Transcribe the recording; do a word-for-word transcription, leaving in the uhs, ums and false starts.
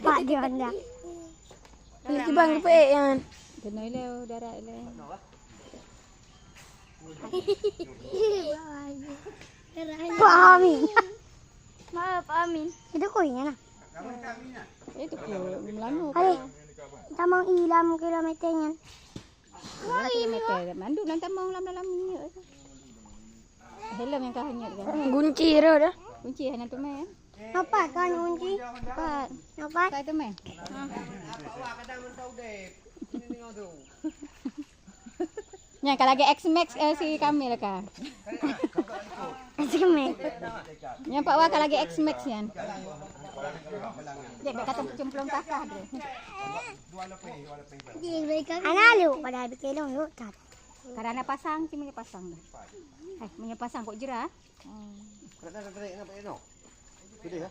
Pak John dah. Ni kibang ke pek yan? Kena ileo, darat ileo. Pak Amin. Maaf, Amin. Itu kuenya nah. Itu ku melanu. Hai. Tamong ilam kilometer nyan. Wah, kilometer. Mandum nan tamong lam dalam minyak tu. Helm yang kah hanyut kan? Gunci dah dah. Kunci hana tu main. Apa kan kunci? Apa? Apa tu main? Nyan ka lagèe X Max, eh, si Kamil ka. X Max. Nyan Pak Wa ka lagèe X Max nyan. Dia kata cemplung kakah dia. Ana lu pada bikin lu tak. Karena pasang, cuma pasang dah. Eh, punya pasang kok jerah. Hmm. Sudah ya?